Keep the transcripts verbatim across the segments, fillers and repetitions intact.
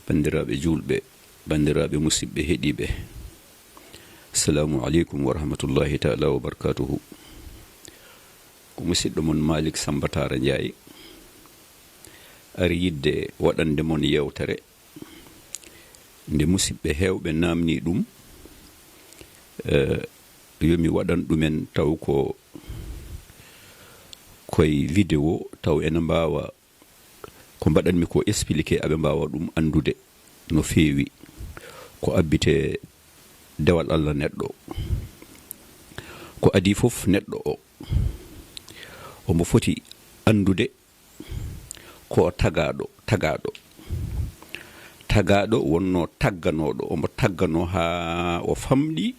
Banndiraaɓe juulɓe, banndiraaɓe musidɓe heɗiiɓe, assalamu aleykum wa rahmatullahi taala wa barakatuhu. Ko musidɗo mon Malik Samba Tara Ndiaye ari yidde waɗande mon yewtere nde musidɓe heewɓe naamni ɗum. Eh, yo mi waɗan ɗumen taw ko koye vidéo, taw ene mbaawa ko mbaɗanmi ko expliqué, aɓe mbaawa ɗum anndude no feewi. Ko abbite dewal Allah neɗɗo. Ko adii fof neɗɗo o, omo foti anndude ko tagaaɗo, tagaaɗo. Tagaaɗo wonno tagganooɗo, omo tagganoo haa o famɗi,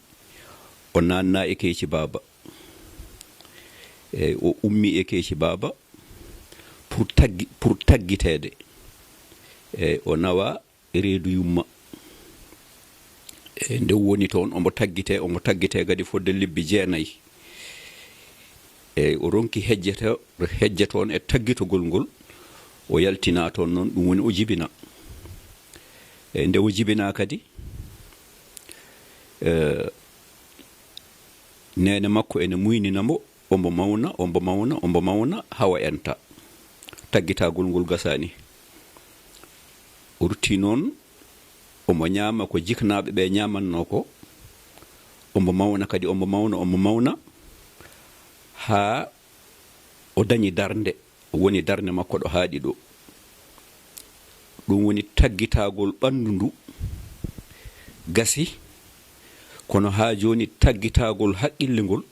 o naanna e keeci baaba. Eyi, o ummi e keeci baaba pour taggi-, pour taggiteede. Eyi, o nawa reedu yumma. Eyi, nde woni toon, omo taggite, omo taggite kadi fodde lebbi jeenayi. Eyi, o ronki hejjete-, hejje toon e taggitogol ngol, o yaltina toon noon, ɗum woni o jibina. Eyi, nde o jibina kadi, eh, neene makko ene muynina mo, ombo mawna, ombo mawna, ombo mawna, hawa enta. Taggitagol ngol gasani. O rutti noon, omo ñaama ko jiknaaɓe ɓe ñaamanno ko. Ombo mawna kadi, ombo mawna, ombo mawna, haa o dañi darnde. Woni darnde makko ɗo haaɗi ɗo. Ɗum woni taggitagol ɓanndu ndu gasi, kono haa jooni taggitagol haqqille ngol,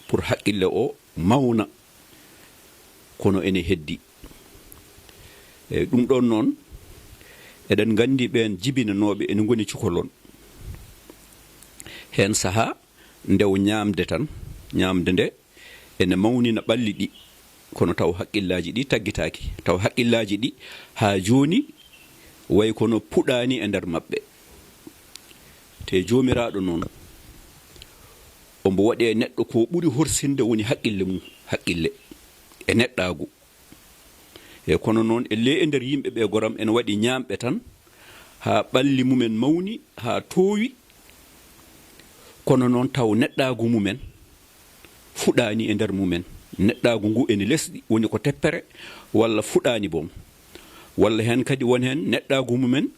pour haqqille o mawna, kono ene heddi. Eyi, ɗum ɗon noon, eɗen nganndi ɓeen jibinanooɓe ene ngoni cukalon. Heen sahaa nde o ñaamde tan, ñaamde nde ene mawnina ɓalli ɗi, kono taw haqqillaaji ɗi taggitaaki. Taw haqqillaaji ɗi haa jooni way kono puɗaani e nder maɓɓe. Te Joomiraaɗo noon, ombo waɗi e neɗɗo ko ɓuri horsinde woni haqqille mum, haqqille e neɗɗaagu. E kono noon, e le e nder yimɓe ɓe goram ene waɗi ñaamɓe tan, haa ɓalli mumen mawni, haa toowi, kono noon taw neɗɗaagu mumen fuɗaani e nder mumen. Neɗɗaagu ngu ene lesɗi, woni ko teppere, walla fuɗaani boom. Walla heen kadi won heen neɗɗaagu mumen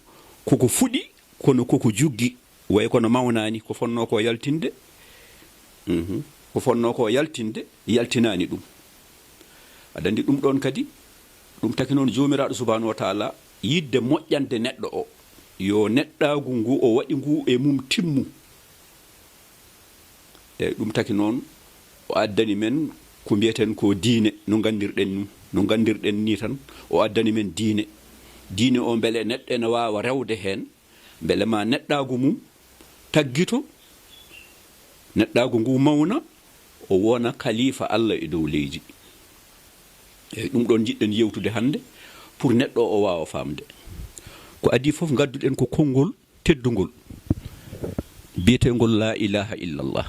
koko fuɗi, kono koko juggi, way kono mawnaani, ko fonnoo ko yaltinde, mhm, ko fonnoo ko yaltinde, yaltinaani ɗum. Aɗa anndi ɗum ɗoon kadi, ɗum taki noon Joomiraaɗo Subhaanahu wa Taala yiɗde moƴƴande neɗɗo o, yo neɗɗaagu ngu o waɗi ngu e mum timmu. Eyi, ɗum taki noon, o addani men ko mbiyeten ko diine, no nganndirɗen ɗum, no nganndirɗen ni tan, o addani men diine. Diine o, mbele neɗɗo ene waawa rewde heen, mbele ma neɗɗaagu mum taggito, neɗɗaagu ngu mawna, o wona kalifa Allah e dow leydi. Eyi, ɗum ɗoon njiɗɗen yewtude hannde, pour neɗɗo o waawa faamde. Ko adii fof, ngadduɗen ko konngol teddungol, biyeteengol la ilaha illallah.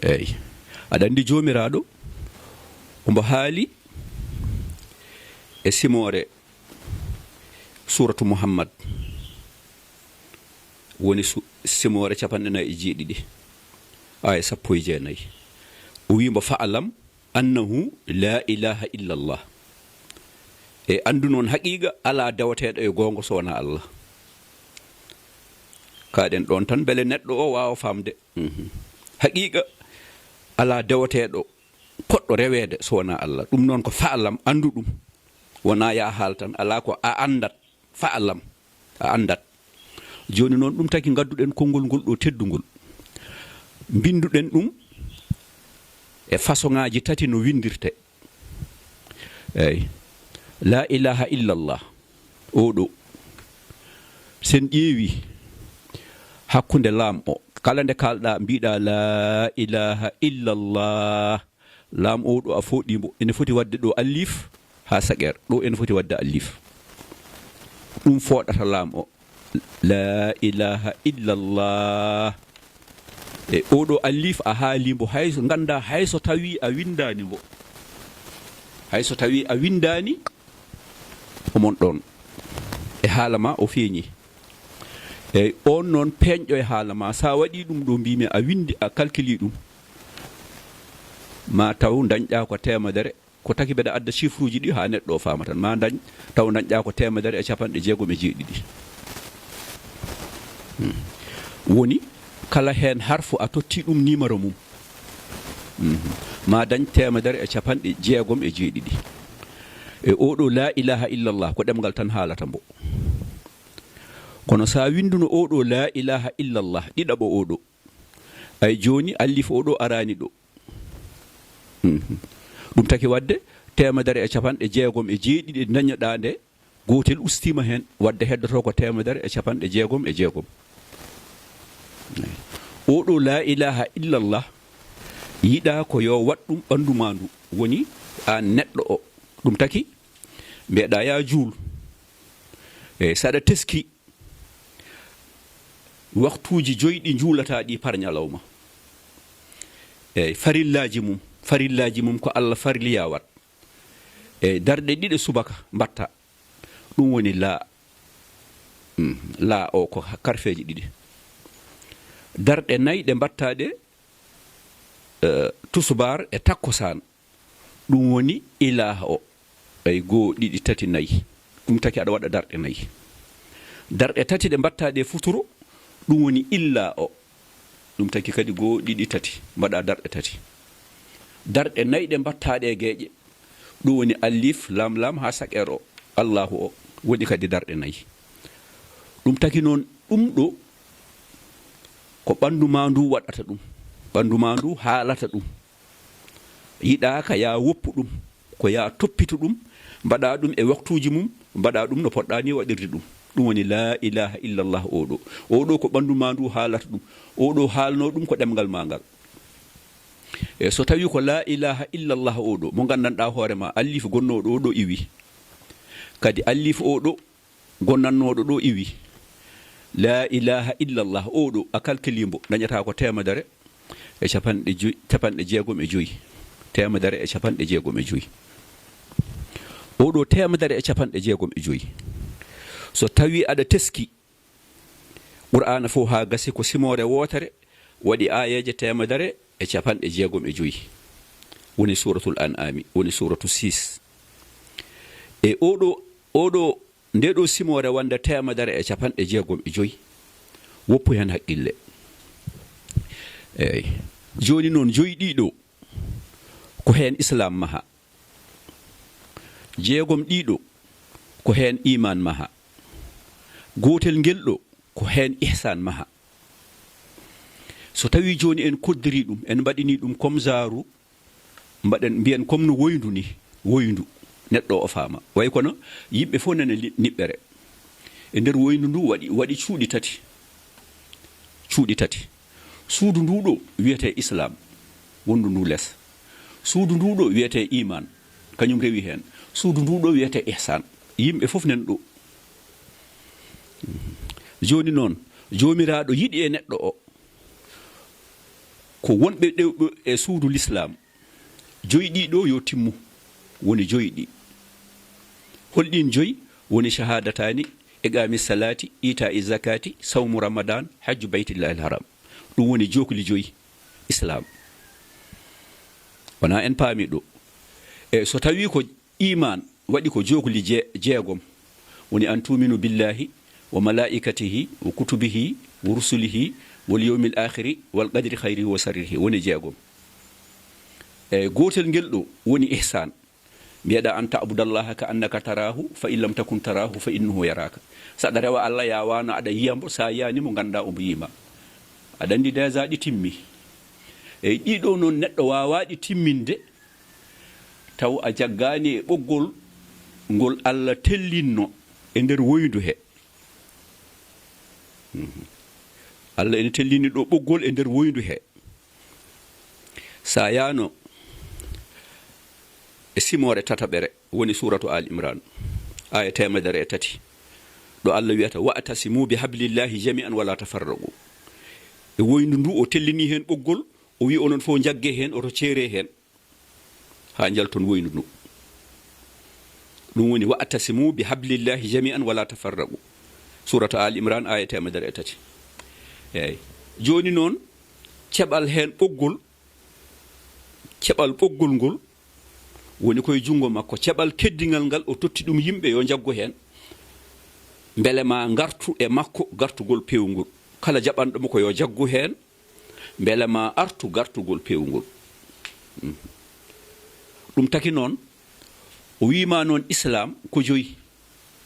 Eyi, aɗa anndi Joomiraaɗo ombo haali e simoore Suuratu Muhammad, woni su-, simoore capanɗe nayi e jeeɗiɗi, aaya sappo e jeenayi. O wii mbo, "Fa'lam annahu la ilaha illallah." E anndu noon haqiiqa alaa dewateeɗo e goonga so wonaa Allah. Kaaɗen ɗoon tan, mbele neɗɗo o waawa faamde. Mhm. Haqiiqa alaa dewateeɗo koɗɗo reweede so wonaa Allah. Ɗum noon ko fa'lam, anndu ɗum. Wonaa yaa haal tan, alaa ko a anndat, fa'lam, a anndat. Jooni noon, ɗum taki ngadduɗen konngol ngol ɗo teddungol. Mbinnduɗen ɗum e façon ŋaaji tati no winndirte. Eyi. La ilaha illallah. Oɗo. Sen ƴeewi hakkunde laam o. Kala nde kaalɗa, mbiɗa la ilaha illallah. Laam o ɗo a fooɗi mbo. Ene foti waɗde ɗo alif haa saƴeer. Ɗo ene foti waɗde alif. Ɗum fooɗata laam o. La ilaha illallah. E oɗo alif a haali mbo hay so, ngannda hay so tawi a winndaani mbo. Hay so tawi a winndaani, omon ɗoon. e haala ma o feeñi. Eyi, on noon peeñɗo e haala ma, so a waɗii ɗum ɗo mbiimi a winndi, a calculi ɗum, ma taw ndañɗaa ko teemedere. Ko taki mbeɗa adda chiffre uji ɗi haa neɗɗo o faama tan. Ma ndañ, taw ndañɗaa ko teemedere e capanɗe jeegom e jeeɗiɗi. Hmm. Woni kala heen harfu a totti ɗum numéro mum. Mhm. Ma dañ teemedere e capanɗe jeegom e jeeɗiɗi. E oɗo laa ilaaha illallah, ko ɗemngal tan haalata mbo. Kono so a winnduno oɗo laa ilaaha illallah, ɗiɗaɓo oɗo. Ay jooni, allif oɗo araani ɗo. Mhm. Ɗum taki waɗde teemedere e capanɗe jeegom e jeeɗiɗi ɗe ndañoɗaa nde, gootel ustiima heen, waɗde heddoto ko teemedere e capanɗe jeegom e jeegom. Oɗo laa ilaaha illallah, yiɗaa ko yo waɗ ɗum ɓanndu maa ndu, woni aan neɗɗo o. Ɗum taki, mbiyeɗaa yaa juul. E, saɗa teski, waktuuji joyi ɗi njuulataa ɗi par ñalawma. Eyi, farillaaji mum, farillaaji mum ko Allah farliyaa waɗ. Eyi, darɗe ɗiɗe subaka mbatta. Ɗum woni laa. Mm, laa o ko karfeeji ɗiɗi. Darɗe nayi ɗe mbatta ɗe, eh, tusubaar e takkosaan. Ɗum woni ilaaha o. Ay, goo, ɗiɗi, tati, nayi. Ɗum taki aɗa waɗa darɗe nayi. Darɗe tati ɗe mbatta ɗe futuro, ɗum woni illaa o. Ɗum taki kadi goo, ɗiɗi, tati, mbaɗa darɗe tati. Darɗe nayi ɗe mbatta ɗe geeƴe, ɗum woni allif, lam, lam, haa saker o. Allahu o. Woni kadi darɗe nayi. Ɗum taki noon, ɗum ɗo, ko ɓanndu maa ndu waɗata ɗum. Ɓanndu maa ndu haalata ɗum. Yiɗaaka yaa woppu ɗum, ko yaa toppito ɗum, mbaɗa ɗum e waktuuji mum, mbaɗa ɗum no poɗɗaa ni waɗirde ɗum. Ɗum woni laa ilaaha illallah oɗo. Oɗo ko ɓanndu maa ndu haalata ɗum. Oɗo haalno ɗum ko ɗemngal maa ngal. E so tawii ko laa ilaaha illallah oɗo, mo nganndanɗaa hoore maa, allif gonnooɗo oɗo iwi. Kadi allif oɗo gonnannooɗo ɗo iwi. Laa ilaaha illallah oɗo, a kalkiliimbo, dañataa ko teemedere e capanɗe joyi, capanɗe jeegom e joyi. Teemedere e capanɗe jeegom e joyi. Oɗo teemedere e capanɗe jeegom e joyi. So tawii aɗa teski Qur'aana fof haa gasi ko simoore wootere, waɗi aayeeje teemedere e capanɗe jeegom e joyi. Woni Suuratul An'aami, woni Suuratu six. E oɗo, oɗo, nde ɗo simoore wonde teemedere e capanɗe jeegom e joyi, woppu heen haqqille. Eey. Jooni noon, joyi ɗiɗo, ko heen Islaam maha. Jeegom ɗiɗo, ko heen iimaan maha. Gootel ngel ɗo, ko heen ihsaan maha. So tawii jooni en koddiri ɗum, en mbaɗini ɗum comme genre, mbaɗen, mbiyen comme no woyndu ni, woyndu, neɗɗo o faama. Way kono yimɓe fof nana li-, niɓɓere. E nder woyndu ndu waɗi, waɗi cuuɗi tati. Cuuɗi tati. Suudu ndu ɗo wiyetee Islaam, wondu ndu les. Suudu ndu ɗo wiyetee iimaan, kañum rewi heen. Suudu ndu ɗo wiyetee ihsaan. Yimɓe fof nan ɗo. Jooni noon, Joomiraaɗo yiɗi e neɗɗo o, ko wonɓe ɗewɓe e suudu Lislaam, joyi ɗi ɗo yo timmu, woni joyi ɗi. Holɗin joyi? Woni shahaadataani, iqaami salaati, iitaa'i zakaati, sawmu ramadaan, hajju baytillahil haram. Ɗum woni jookli joyi Islaam. Wonaa en paami ɗo. E so tawii ko iimaan waɗi ko jookli je-, jeegom, woni an tuuminu billaahi, wa malaa'ikatihi, wa kutubihi, wa rusulihi, wal yawmil aakhiri, wal qadri khayrihi wa sarrihi, woni jeegom. E gootel ngel ɗo woni ihsaan. Mbiyeɗaa an ta'budallaha ka annaka taraahu, fa in lam takun taraahu, fa innahu yaraaka. Saɗa rewa Allah, yaa wano aɗa yiya mbo, sa yiyani mo, ngannda omo yiima. Aɗa anndi déjà ɗi timmi. Eyi, ɗiɗo noon neɗɗo waawaa ɗi timminde, taw a jaggaani e ɓoggol ngol Allah tellinno e nder woyndu he. Mhm. Allah ene tellini ɗo ɓoggol e nder woyndu he. Sa yaano e simoore tataɓere, woni suuratu Aali Imraan, aaya teemedere e tati, ɗo Allah wiyata, "Wa'tasimu bi hablillahi jami'an wala tafarraqu." E woyndu ndu o tellini heen ɓoggol, o wi onon fof njagge heen, oto ceere heen, haa njalton woyndu ndu. Ɗum woni, "Wa'tasimu bi hablillahi jami'an wala tafarraqu." Suratu Ali Imran, aya teemedere e tati. Eeyi. Jooni noon, ceɓal heen ɓoggol, ceɓal ɓoggol ngol woni koye junngo makko. Ceɓal keddingal ngal, o totti ɗum yimɓe yo njaggu heen. Mbele ma ngartu e makko gartugol peewngol. Kala jaɓanɗo mo ko yo jaggu heen, mbele ma artu gartugol peewngol. Mm. Ɗum taki noon, o wiima noon Islaam ko joyi,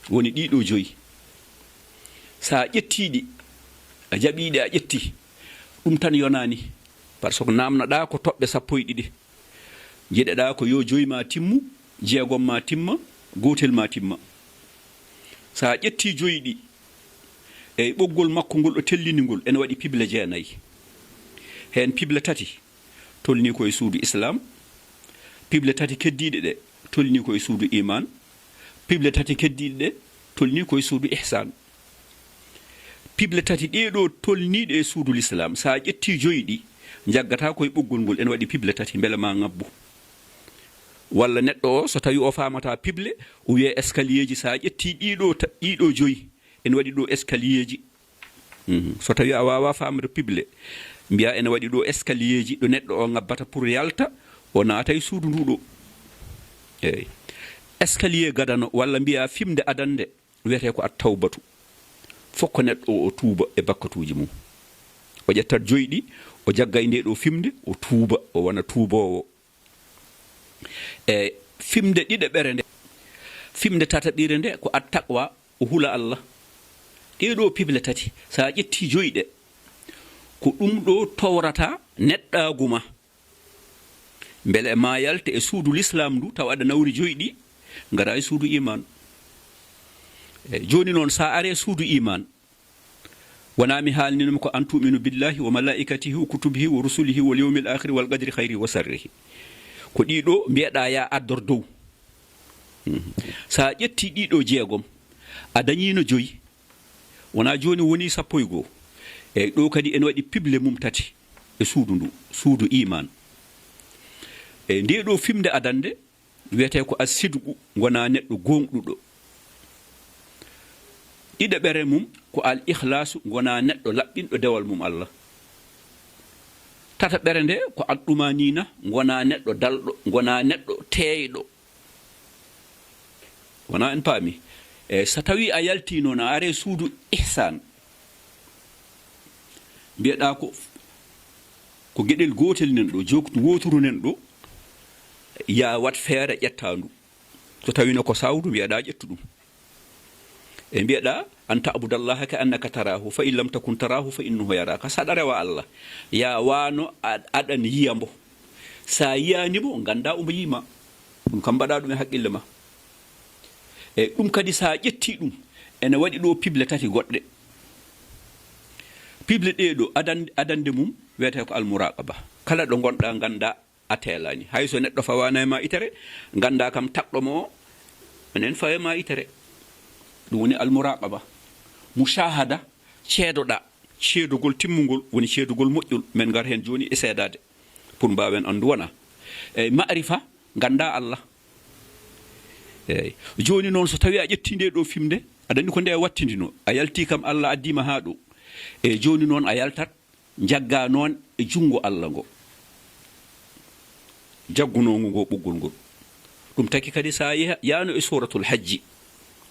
woni ɗiɗo joyi. So a ƴettii ɗi, a jaɓii ɗi, a ƴettii, ɗum tan yonaani. Par ce que naamnoɗaa ko toɓɓe sappo e ɗiɗi. Njiɗeɗaa ko yo joyi ma timmu, jeegom ma timma, gootel ma timma. So a ƴettii joyi ɗi, e ɓoggol makko ngol o tellini ngol, ene waɗi pible jeenayi. Heen pible tati tolnii ko e suudu Islaam, pible tati keddiiɗe ɗe tolnii ko e suudu Iimaan, pible tati keddiiɗe ɗe tolnii ko e suudu Ihsaan. Pible tati ɗee ɗoo tolniiɗe e suudu Lislaam, so a ƴettii joyi ɗi, njaggataa ko e ɓoggol ngol, ene waɗi pible tati, mbele ma ŋabbu. Walla neɗɗo o, so tawii o faamataa pible, o wiya escalierji, so a ƴettii ɗii ɗoo ta-, ɗii ɗoo joyi, ene waɗi ɗo escalierji. Mhm. So tawii a waawaa faamde pible, mbiyaa ene waɗi ɗo escalierji ɗo neɗɗo o ŋabbata pour yalta, o naata e suudu ndu ɗo. Eeyi. Escalier gadano, walla mbiyaa fimde adannde, wiyetee ko at-tawbatu. Fof ko neɗɗo o, o tuuba e bakkatuuji mum. O ƴettat joyi ɗi, o jagga e nde ɗo fimde, o tuuba, o wona tuuboowo. E fimde ɗiɗaɓere nde, fimde tataɓire nde ko at-taqwa, o hula Allah. Ɗee ɗo pible tati, so a ƴettii joyi ɗe, ko ɗum ɗo towrata neɗɗaagu ma. Mbele ma yalte e suudu Lislaam ndu, tawa aɗa nawri joyi ɗi, ngara e suudu iimaan. E jooni noon, so a aree suudu iimaan, wonaa mi haalnino mi ko an tu'minu billahi wa malaikatihi wa kutubihi wa rusulihi wal yawmil akhiri wal qadri khayrihi wa sarrihi. Ko ɗii ɗo mbiyeɗaa ya addor dow. Mhm. So a ƴettii ɗii ɗo jeegom, a dañiino joyi, wonaa jooni woni sappo e goo. Eeyi, ɗo kadi ene waɗi pible mum tati e suudu ndu, suudu iimaan. E nde ɗo fimde adannde, wiyetee ko as-sidqu, ngonaa neɗɗo gooŋɗuɗo. Ɗiɗaɓere mum ko al-ikhlaasu, ngonaa neɗɗo laɓɓinɗo dewal mum Allah. Tataɓere nde ko at-tumaniina, ngonaa neɗɗo dalɗo, ngonaa neɗɗo teeyɗo. Wonaa en paami? E so tawii a yaltii noon, a aree suudu ihsaan, mbiyeɗaa ko, ko geɗel gootel nen ɗo, jooktu wooturu nen ɗo, yaa waɗ feere ƴettaa ndu. So tawii no ko sawdu, mbiyeɗaa ƴettu ɗum. E mbiyeɗaa, "An ta'budallaha ka annaka tarahu, fa in lam takun tarahu, fa innahu yaraka." So aɗa rewa Allah, yaa wano a-, aɗan yiya mbo. Sa yiyaani mbo, nganndaa omo yii ma. Ɗum kam mbaɗaa ɗum e haqqille ma. E ɗum kadi, sa ƴettii ɗum, ene waɗi ɗo pible tati goɗɗe. Pible ɗee ɗo, adan-, adannde mum wiyetee ko almuraqaba. Kala ɗo ngonɗaa, nganndaa a teelaani. Hay so neɗɗo fawaani e ma itere, nganndaa kam takɗo mo o, enen fawe ma itere. Ɗum woni almuraqaba. Mushahada, ceedoɗaa. Ceedugol timmungol woni ceedugol moƴƴol. Men ngar heen jooni e seedaade pour mbaawen anndu wona. Eyi, ma'rifa, nganndaa Allah. Eyi. Jooni noon, so tawii a ƴettii nde ɗo fimde, aɗa anndi ko nde wattindino. A yaltii kam, Allah addii ma haa ɗo. Eyi, jooni noon a yaltat, njaggaa noon e junngo Allah ngo. Jaggunoongo ngo ɓoggol ngol. Ɗum taki kadi, so a yeha-, yaano e Suuratul Hajji,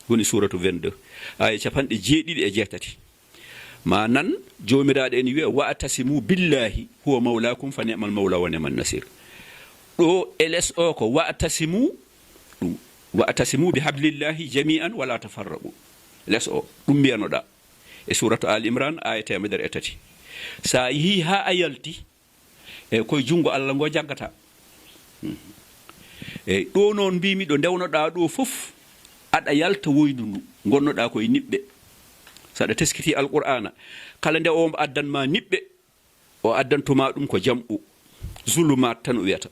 woni suuratu vingt-deux, aaya capanɗe jeeɗiɗi e jeetati. Ma nan, Joomiraaɗo ene wiya, "Wa'tasimu billahi huwa mawlaakum fa ni'mal mawla wa ni'man nasir." Ɗo e les o ko, "Wa'tasimu," ɗum, "Wa'tasimu bi hablillahi jami'an wala tafarraqu." Les o, ɗum mbiyanoɗaa. E suuratu Ali Imran, aaya teemedere e tati. So a yehii haa a yalti, e koye junngo Allah ngo jaggata. Hmm. Eyi, ɗo noon mbimi ɗo ndewnoɗaa ɗo fof, aɗa yalta woydu ndu, ngonnoɗaa koye niɓɓe. So aɗa teskiti Alqur'aana, kala nde o addan ma niɓɓe, o addanto ma ɗum ko jamɓu, zulumaat tan o wiyata.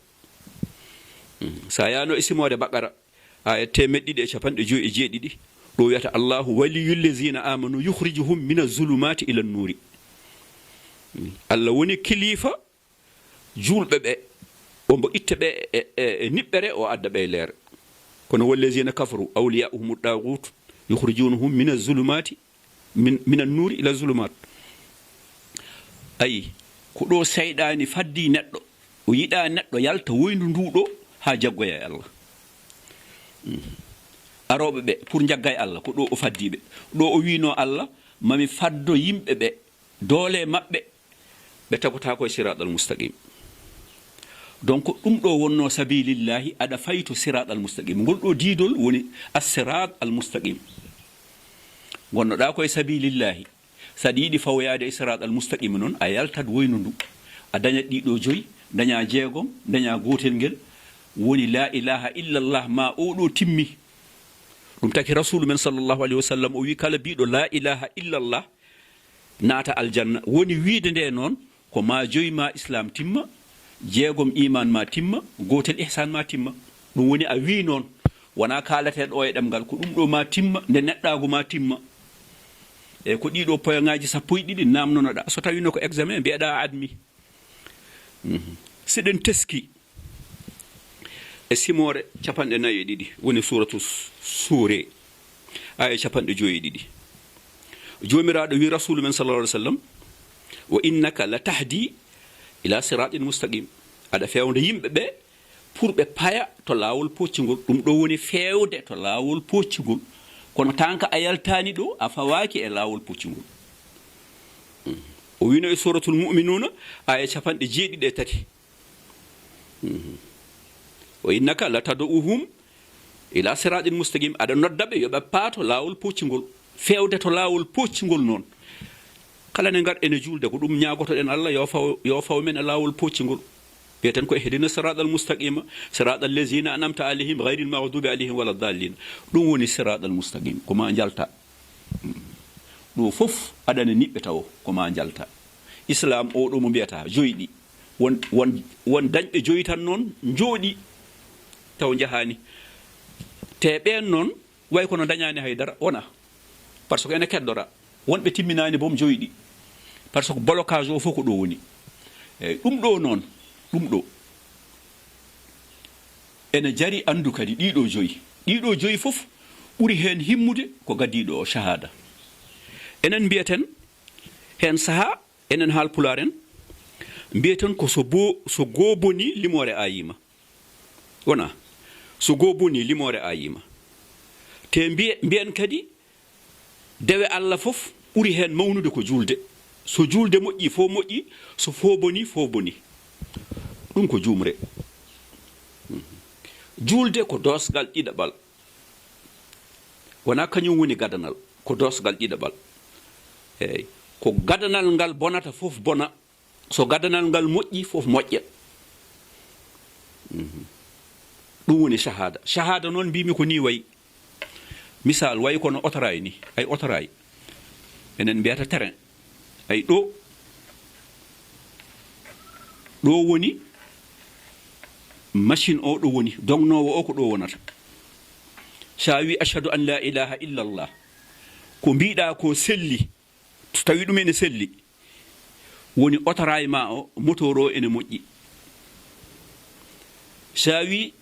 Hmm. So a yaano e simoore Baqara, aaya teemeɗɗe ɗiɗi e capanɗe joyi e jeeɗiɗi, ɗo wiyata, "Allahu waliyyu llazina amanu yukhrijuhum mina zulumati ila nnuuri." Hmm. Allah woni kilifa juulɓe ɓe, ombo itta ɓe e, e, e niɓɓere, o adda ɓe e leere. Kono wallazina kafaru awliya'uhumu daagutu yukhrijunahum mina zulumati, min, mina nuri ila zulumat. Ayi, ko ɗo seyɗaani faddi neɗɗo, o yiɗa neɗɗo yalta woyndu ndu ɗo haa jaggoya e Allah. Mm. Arooɓe ɓe pour njagga e Allah, ko ɗo o faddi ɓe. Ɗo o wiino Allah, mami faddo yimɓe ɓe, doole maɓɓe, ɓe tagotaako e siratal mustaqim. Donc ɗum ɗo wonno sabilillahi, aɗa fayi to siratal mustaqim. Ngol ɗo diidol woni assirat al mustaqim. Ngonnoɗa ko e sabilillahi. Saɗa yiɗi fawoyaade e siratal mustaqim noon, a yaltat woynu ndu. A dañat ɗiɗo joyi, daña jeegom, daña gootel ngel. Woni la ilaha illallah ma o ɗo timmi. Ɗum taki Rasulu men sallallahu alayhi wa sallam, o wi kala biɗo la ilaha illallah naata aljanna. Woni wiide nde noon, ko ma joyi ma islam timma, jeegom iman ma timma, gootel ihsan ma timma. Ɗum woni a wi noon, wona kaalate ɗo e ɗemngal, ko ɗum ɗo ma timma, nde neɗɗaagu ma timma. E ko ɗiɗo poyaŋaaji sappo e ɗiɗi namnonoɗa. So tawino ko examen, mbiyeɗa a admi. Mhm. Siɗen teski e simoore capanɗe nayi e ɗiɗi, woni suratu S-, Suure, aya capanɗe joyi e ɗiɗi. Joomiraaɗo wi Rasulu men sallallahu alaihi wasallam, "Wa innaka la tahdi ila siratin mustaqim." Aɗa fewndo yimɓe ɓe pour ɓe paya to laawol poccingol. Ɗum ɗo woni fewde to laawol poccingol. Kono tanka a yaltani ɗo, a fawaaki e laawol poccingol. Mm. O wino e suratul Mu'minuna, aya capanɗe jeeɗiɗi e tati. Mhm. "Wa innaka la tad'uhum ila siratin mustaqim." Aɗa nodda ɓe yo ɓe paato laawol poccingol. Fewde to laawol poccingol noon. Kala ne ngar ene juulde, ko ɗum ñaagotoɗen Allah yo faw, yo faw men e laawol poccingol. Mbiyeten ko ihdina siratal mustaqima, siratal lazina an'amta alayhim, ghayril maghdubi alayhim wala dallin. Ɗum woni siratal mustaqim, ko ma njalta. Ɗo fof aɗana niɓɓe tawo, ko ma njalta. Islam o ɗo mo mbiyata joyɗi. Won, won, won dañɓe joyi tan noon njooɗi taw njahaani. Te ɓeen noon, way kono dañaani hay dara, wona. Par ce que ene keddora. Wonɓe timminaani boom joyɗi. Par ce que blocage o fof ko ɗo woni. Eeyi, ɗum ɗo noon, ɗum ɗo. Ene jari anndu kadi ɗiɗo joyi. Ɗiɗo joyi fof ɓuri heen himmude ko gaddiiɗo o, shahada. Enen mbiyaten heen sahaa, enen haalpulaar en, mbiyaten ko so bo-, so goo boni limoore ayima. Wona, so goo boni limoore ayima. Te mbiye-, mbiyen kadi dewe Allah fof ɓuri heen mawnude ko juulde. So juulde moƴƴi, fof moƴƴi, so fof boni, fof boni. Ɗum ko juumre. Juulde ko doosgal ɗiɗaɓal. Wona kañum woni gadanal, ko doosgal ɗiɗaɓal. Eeyi, ko gadanal ngal bonata fof bona, so gadanal ngal moƴƴi fof moƴƴa. Mhm. Ɗum woni shahada. Shahada noon mbimi ko ni wayi. Misal, wayi kono otoraay ni, ay otoraay. Enen mbiyata terrain. Ay ɗo, ɗo woni machine o, ɗo woni dognoowo o, ko ɗo wonata. Sa wi ashhadu an la ilaha illallah, ko mbiɗa ko selli, so tawi ɗum ene selli, woni otoraay ma o, moteur o ene moƴƴi. Sa wi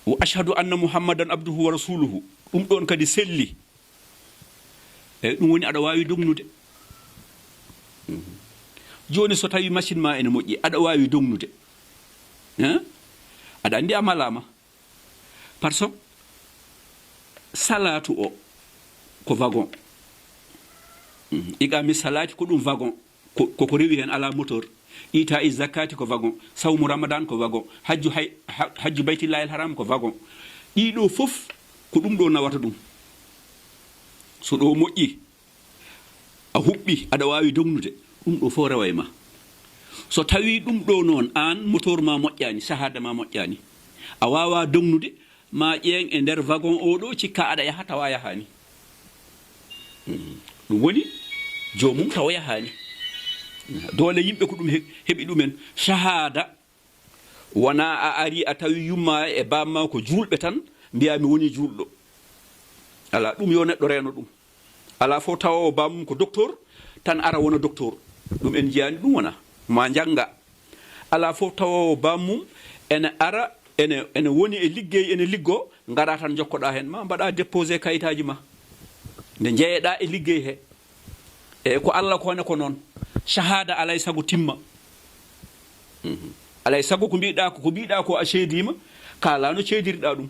wa ashhadu anna muhammadan abduhu wa rasuluhu, ɗum ɗon kadi selli. Eyi, ɗum woni aɗa waawi dognude. Mhm. Jooni so tawi machine ma ene moƴƴi, aɗa waawi dognude. Hein? Aɗa anndi a malaama. Par ce que salatu o ko wagon. Mhm. Iqami salati ko ɗum wagon. Ko, koko rewi heen alaa moteur. Ita i zakati ko wagon. Sawmu ramadan ko wagon. Hajju hay, ha-, hajju baytillahi al haram ko wagon. Ɗiɗo fof ko ɗum ɗo nawata ɗum. So ɗo moƴƴi, a huɓɓi, aɗa waawi dognude, ɗum ɗo fof rewa e ma. So tawi ɗum ɗo noon, aan moteur ma moƴƴaani, shahada ma moƴƴaani, a waawa dognude, ma ƴeeŋ e nder wagon o ɗo, cikka aɗa yaha, tawa yahaani. Mm. Ɗum woni joomum tawa yahaani. Doole yimɓe ko ɗum he-, heɓi ɗumen. Shahada, wona a ari a tawi yumma e bamma ko juulɓe tan, mbiya mi woni juulɗo. Alaa, ɗum yo neɗɗo reeno ɗum. Alaa fof tawa o bamum ko docteur, tan ara wona docteur. Ɗum en njiyaani ɗum wona. Ma njannga. Alaa fof tawa o bamum ene ara ene ene woni e liggey, ene liggo, ngara tan njokkoɗa heen, ma mbaɗa déposé kayitaaji ma, nde njeyeɗa e liggey he. E ko Allah ko ne ko noon, shahada alay sago timma. Mhm. Alay sago ko mbiɗa ko ko mbiɗa ko a seedima, kala no ceedirɗa ɗum,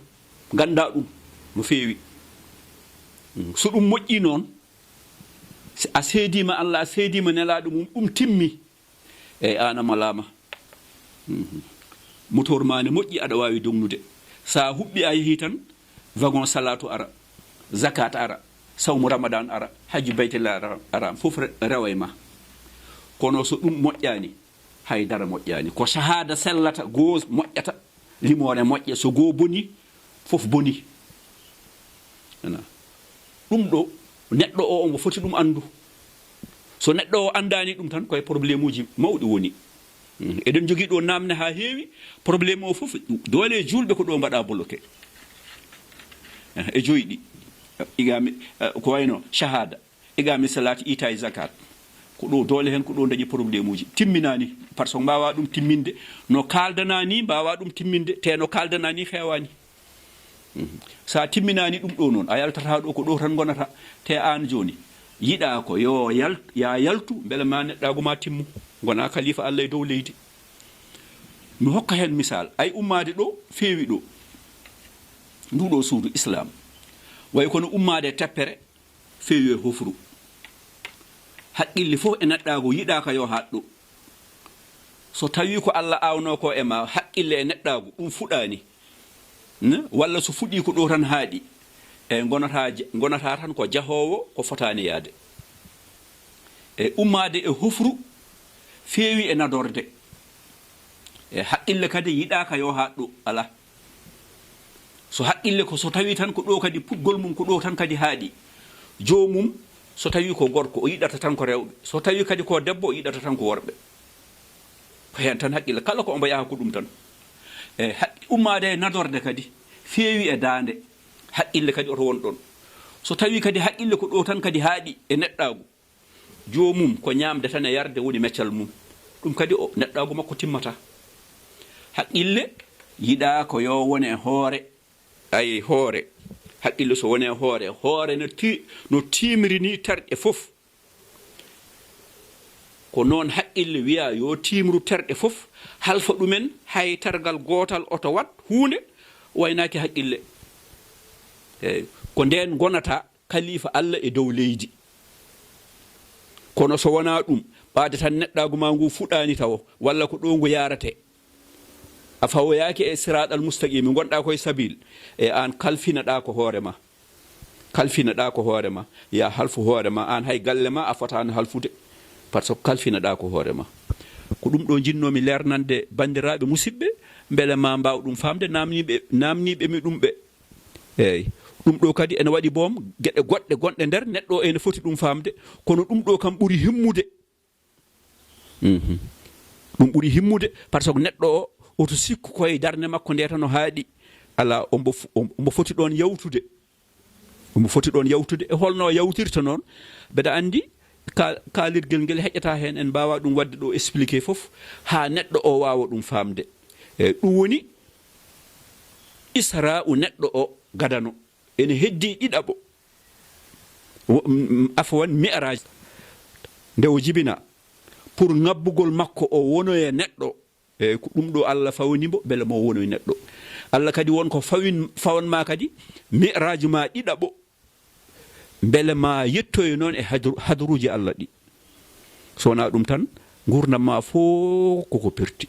ganda ɗum no feewi. Mhm. So ɗum moƴƴi noon, si a seedima Allah, a seedima nelaɗo mum, ɗum timmi. Eyi, an a malaama. Mhm. Motoor ma ne moƴƴi, aɗa waawi dognude. So a huɓɓi, a yehi tan, wagon salatu ara, zakat ara, sawmu ramadan ara, hajju baytilla ara, ara, fof re- rewa e ma. Kono so ɗum moƴƴaani, hay dara moƴƴaani. Ko shahada sellata, goo moƴƴata, limoore moƴƴa. So goo boni, fof boni. Ana. Ɗum ɗo, neɗɗo o omo foti ɗum anndu. So neɗɗo o anndaani ɗum tan, koye probléme uji mawɗi woni. Mm. Eɗen jogii ɗo naamne haa heewi, probléme o fof, doole e juulɓe ko ɗo mbaɗa bloqué. Eh, e joyɗi. Igami, eh, ko wayno shahada. Igami salati, ita e zakat. Ko ɗo doole heen, ko ɗo dañi probléme uji. Timminaani, par ce que mbawa ɗum timminde. No kaaldana ni, mbawa ɗum timminde. Te no kaaldana ni feewani. Mhm. So a timminaani ɗum ɗo noon, a yaltata ɗo, ko ɗo tan ngonata. Te aan jooni, yiɗa ko yo yal, ya yaltu, mbele ma neɗɗaagu ma timmu. Ngona kalifa Allah e dow leydi. Mi hokka heen misal. Ay ummaade ɗo, feewi ɗo. Ndu ɗo suudu Islam. Way kono ummaade e teppere, feewi e hofru. Haqqille fof e neɗɗaagu yiɗaaka yo haaɗ ɗo. So tawi ko Allah aawno ko e ma, haqqille e neɗɗaagu, ɗum fuɗaani. Ne? Walla so fuɗi ko ɗo tan haaɗi. E ngonata, ngonata tan ko jahoowo, ko fotaani yaade. E ummaade e hofru, feewi e nadorde. E haqqille kadi yiɗaaka yo haaɗ ɗo, ala. So haqqille ko so tawi tan ko ɗo kadi puɗgol mum, ko ɗo tan kadi haaɗi. Joomum, so tawi ko gorko, o yiɗata tan ko rewɓe. So tawi kadi ko debbo, o yiɗata tan ko worɓe. Ko heen tan haqqille, kala ko omo yaha ko ɗum tan. E haq-, ummaade e nadorde kadi, feewi e daande, haqqille kadi oto won ɗon. So tawi kadi haqqille ko ɗo tan kadi haaɗi e neɗɗaagu, joomum ko ñaamde tan e yarde woni meccal mum. Ɗum kadi o neɗɗaagu makko timmata. Haqqille yiɗa ko yo wone hoore, ay hoore. Haqqille so wone hoore, hoore no ti-, no tiimri ni terɗe fof. Ko noon haqqille wiya yo tiimru terɗe fof, halfa ɗumen hay tergal gootal oto wat huunde waynaaki haqqille. Eey, ko ndeen ngonata kalifa Allah e dow leydi. Kono so wonaa ɗum, ɓaade tan neɗɗaagu ma ngu fuɗaani tawo, walla ko ɗo ngu yaarate. A fawoyaaki e siraat al mustaqim, ngonɗa koye sabil, e aan kalfinaɗa ko hoore ma. Kalfinaɗa ko hoore ma. Ya halfu hoore ma, aan hay galle ma a fotaani halfude. Par ce que kalfinaɗa ko hoore ma. Ko ɗum ɗo njinnoomi leernande banndiraaɓe musidɓe, mbele ma mbaaw ɗum faamde, naamniiɓe, naamniiɓe mi ɗum ɓe. Eey. Ɗum ɗo kadi ene waɗi boom, geɗe goɗɗe gonɗe nder, neɗɗo o ene foti ɗum faamde, kono ɗum ɗo kam ɓuri himmude. Mhm. Ɗum ɓuri himmude, par ce que neɗɗo o, oto sikku koye darnde makko nde tan o haaɗi. Alaa, omo f-, omo foti ɗoon yawtude. Omo foti ɗoon yawtude. E holno o yawtirta noon? Mbeɗa anndi ka-, kaalirgel ngel heƴata heen, en mbaawa ɗum waɗde ɗo expliqué fof, haa neɗɗo o waawa ɗum faamde. E ɗum woni Israa'u neɗɗo o gadano. Ene heddii ɗiɗaɓo. Wo-, m-, m-, afwan, mi'raaj. Nde o jibina, pour ŋabbugol makko o wonoya neɗɗo. E ko ɗum ɗo Allah fawni mbo, mbele mo wonoy neɗɗo. Allah kadi won ko fawin, fawan ma kadi, mi'raaju ma ɗiɗaɓo. Mbele ma yettoye noon e hadru-, hadruuji Allah ɗi. So wonaa ɗum tan, nguurndam ma fof koko perti.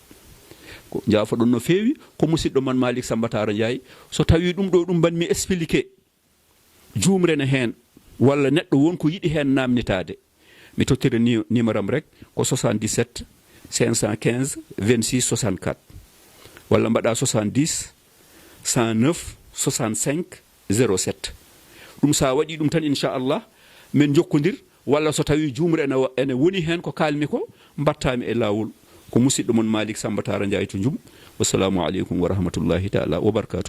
Ko njaafoɗon no feewi, ko musidɗo mon Malick Samba Tara Ndiaye. So tawi ɗum ɗo ɗum mbanmi expliqué, juumre ne heen, walla neɗɗo won ko yiɗi heen naamnitaade, mi tottira ni-, numéro am rek, ko soixante-dix-sept cinq cent quinze vingt-six soixante-quatre, walla mbaɗa soixante-dix cent neuf soixante-cinq zéro sept. Ɗum, so a waɗi ɗum tan, inchallah, min njokkondir, walla so tawi juumre ene wa-, ene woni heen ko kaalmi ko, mbattaami e laawol. Ko musidɗo mon Malick Samba Tara Ndiaye to Njum. Wassalamu aleykum wa rahmatullahi taala wa barakatuh.